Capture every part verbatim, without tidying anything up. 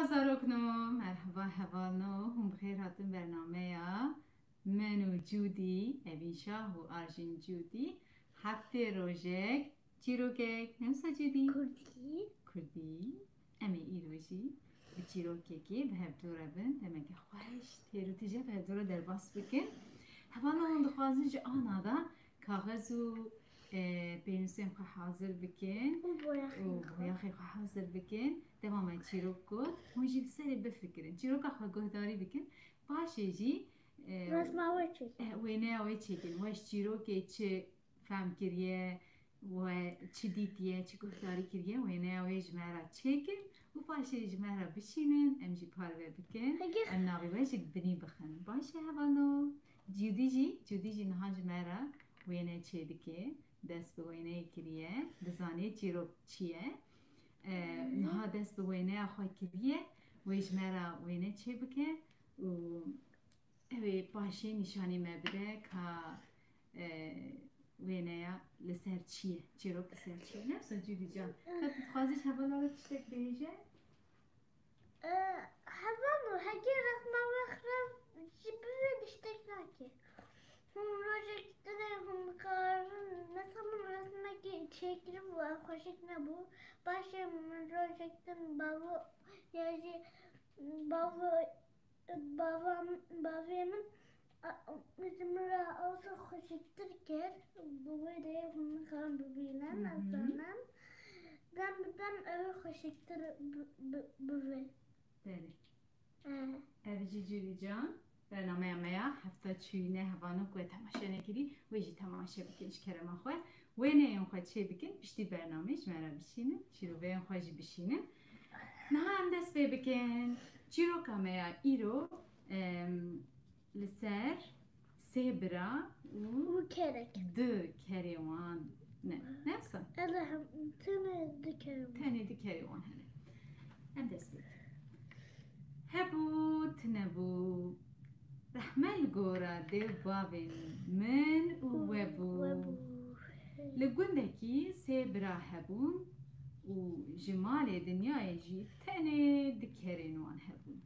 Zarokno, merheba hevalno, hûn bi xêr hatin bernameya min û Cûdî, Evîn Şah û Arjîn Cûdî. Heftê rojek çîrokek, ne wisa Cûdî? Kurdî. Kurdî. Em ê îro jî bi çîrokekê bi hevdû re bin, demeke xweş têr û tije bi hevdû re derbas bikin. Hevalno, hûn dixwazin ji ana de kaxez û, e, pênûsên xwe hazir bikin Û boyaxên û xwe. boyaxê xwe hazir bikin. Dema me çîrok got, hûn jî li serê bifikirin. Çîroka xwe guhdarî bikin. Paşê jî, e, Resma wê çêkin. e, wêneya wê çêkin. We ji çîrokê çi fehm kiriye, we çi dîtiye, çi guhdarî kiriye, wêneya wê ji me re çêkin û paşê ji me re bişînin, em jî parve bikin. Hege Em navê we ji binî bixin. Baş e hevalno? Cûdî jî, Cûdî jî niha ji me re wêne çêdike. Dest bi wêneyê kiriye. Dizanê çîrok çi ye. E, Hı. niha dest bi wêneya xwe kiriye. Wê ji me re wêne çêbike û ew ê paşê nîşanî me bide ka, e, wêneya li ser çi ye, çîrok li ser çi ye. Ne wisa Cûdî can? Ka tu dixwazî ji hevala re tiştek bêje? E, hevalno, hege resma we xirab jî bibe, tiştek nake. Hûn rojek din ê hûn dikarin, mesela min resmekê çêkiribû, ew xweşik nebû. Paşê min rojek din bavo, ya jî bavo, bava, bavê min, a, ji min re ewsa xweşiktir kir. Bi wê de hûn nikarin bibînin, Hı hı. ez zanim. Dem bi dem ew ê xweşiktir bi, bi, bibe. Belê. Ev jî Cûdî can, bernameya me ya hefta çûyîne, hevalno ku we temaşe nekirî, wê jî temaşe bikin ji kerema xwe. Wêneyên xwe çê bikin, piştî bernameyê ji me re bişînin, şîroveyên xwe jî bişînin. Niha em dest pê bikin. Çîroka me ya îro, em, li ser sê bira û Û kerek. du kerê wan ne. Ne wisa? Ele hem tenê du kerê wan. Tenê du kerê wan hene. Em dest pê bikin. Hebû, tune bû. Rehme li gora dê û bavên min û we bû. We bû. Li gundekî sê bira hebûn û ji malê dinyayê jî tenê du kerên wan hebûn.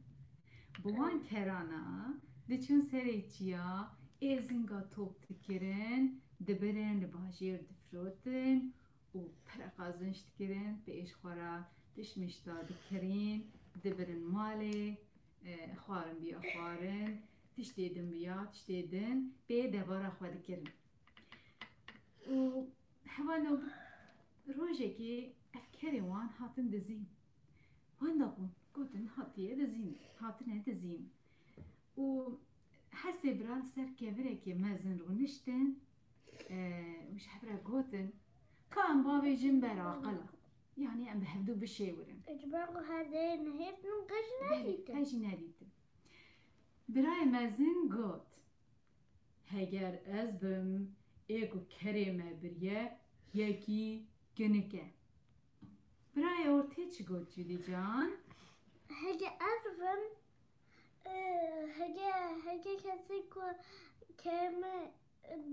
Bi wan kerana diçûn serê çiya, êzinga top dikirin, dibirin li bajêr difrotin û pere qazinc dikirin, pê êş xwe re tişt mişta dikirîn, dibirin malê, e, xwarin biya xwarin, tiştê din biya tiştê din, pê debara xwe dikirin. Û hevalno, rojekê ev kerê wan hatin dizîn. Wenda bûn, gotin hatiye dizîn, hatine dizîn. Û her sê bira li ser kevirekê mezin rûniştin, e, û ji hev re gotin, ka em bavêjin beraqila. Yanî em bi hevdû bişêwirin. Ji ber ku her derê nehêrtin û qe jî Belê, nedîtin. qe jî nedîtin. Birayê mezin got, Heger ez bim, ê ku kerê me biriye, yekî kinik e. Birayê ortê çi got Cûdî can? Hege ez bim, e, hege, hege kesê ku kerê me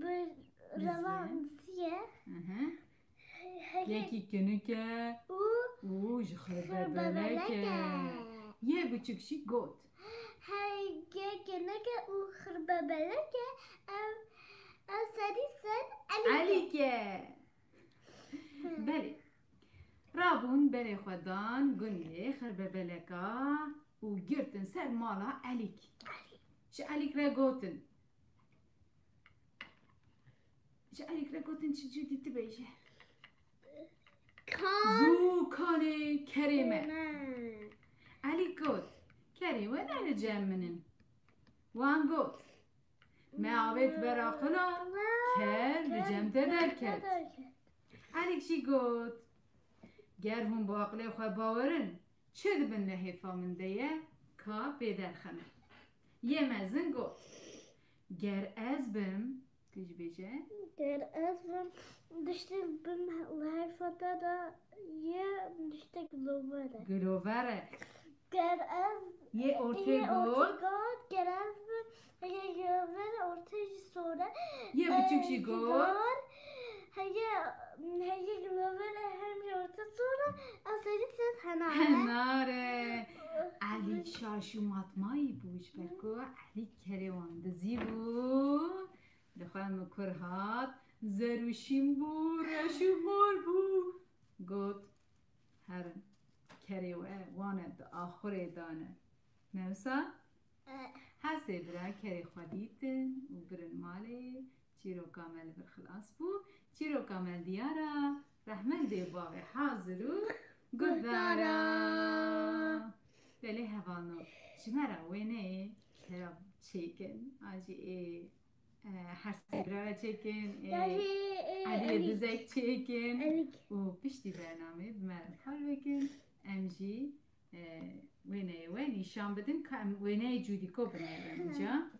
bi Dizî. revan dizî ye. Hı hı. He-, hege Yekî kinik e û û ji xirbebelek e. Xirbebelek e. Yê biçûk jî got. Hege kinik e û xirbebelek e, ev, ev serî ser Elîk e. Elîk e. Hı. Belê. Rabûn berê xwe dan gundê xirbebeleka û girtin ser mala Elîk. Ji Elîk re gotin. Ji Elîk re gotin çi Cûdî tu bêje. Kan. Zû kanê kerê me. Me. Elîk got, kerê we ne li cem min in. Wan got, me avêt beraqila, ker li cem te derket. Elîk jî got, ger hûn bi aqilê xwe bawer in, çi di bin lehêfa min de ye, ka pê derxeme. Yê mezin got, ger ez bim, tu jî bêje. Ger ez bim, tiştek bim lehêfa te de ye, tiştek gilover e. Gilover e. Ger ez Yê ortê Yê ortê got. got, ger ez bim, hege gilover e, ortê jî sor e. Yê biçûk jî Ee, got. got. Hege, hege gilover e, hem jî ortê sor e, ev serî ser henar e. Henar e. şaş û matmayî bû, ji ber ku Elî kerê wan dizî bû. Dixwe min kur hat, zer û şîn bû, reş û mor bû. Got, herin, kerê we wane di axurê dane. Ne wisa? Her sê bira kerê xwe dîtin û birin malê. Çîroka me li vir xilas bû. Çîroka me diyar a, rehmendê bavê hazir û guhdar a. Belê hevalno, ji me re wêneyê kera çêkin. A jî ê, e, her sê bira re çêkin, ê, Eliyê dizek çêkin. Û piştî bernameyê bi me re parve kin. Em jî e, wêneyê we nîşan bidin, ka em wêneyê Cûdîko binêrin ca.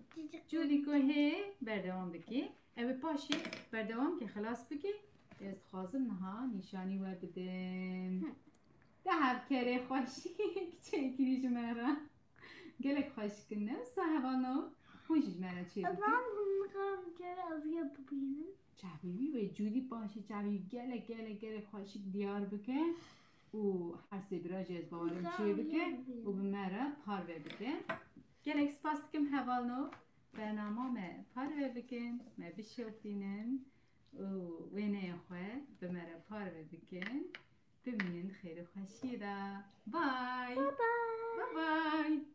Cûdîko hê berdewam bike. Ew ê paşê berdewam ke xilas bike. Ez dixwazim niha nîşanî we bidim. De hev kerê xweşik çêkirî ji me re. Gelek xweşik in, ne wisa hevalno? Hûn jî ji me re çê bikin. Çavî wî wê Cûdî paşê çavî gelek, gelek, gelek xweşik diyar bike. Û her sê bira jî ez bawerim çê bike û bi me re parve bike. Gelek spas dikim hevalno, bernama me parve bikin, me bişopînin û wêneyê xwe bi me re parve bikin. Bimînin xêr û xweşiyê de. Bye. Bye bye. Bye bye.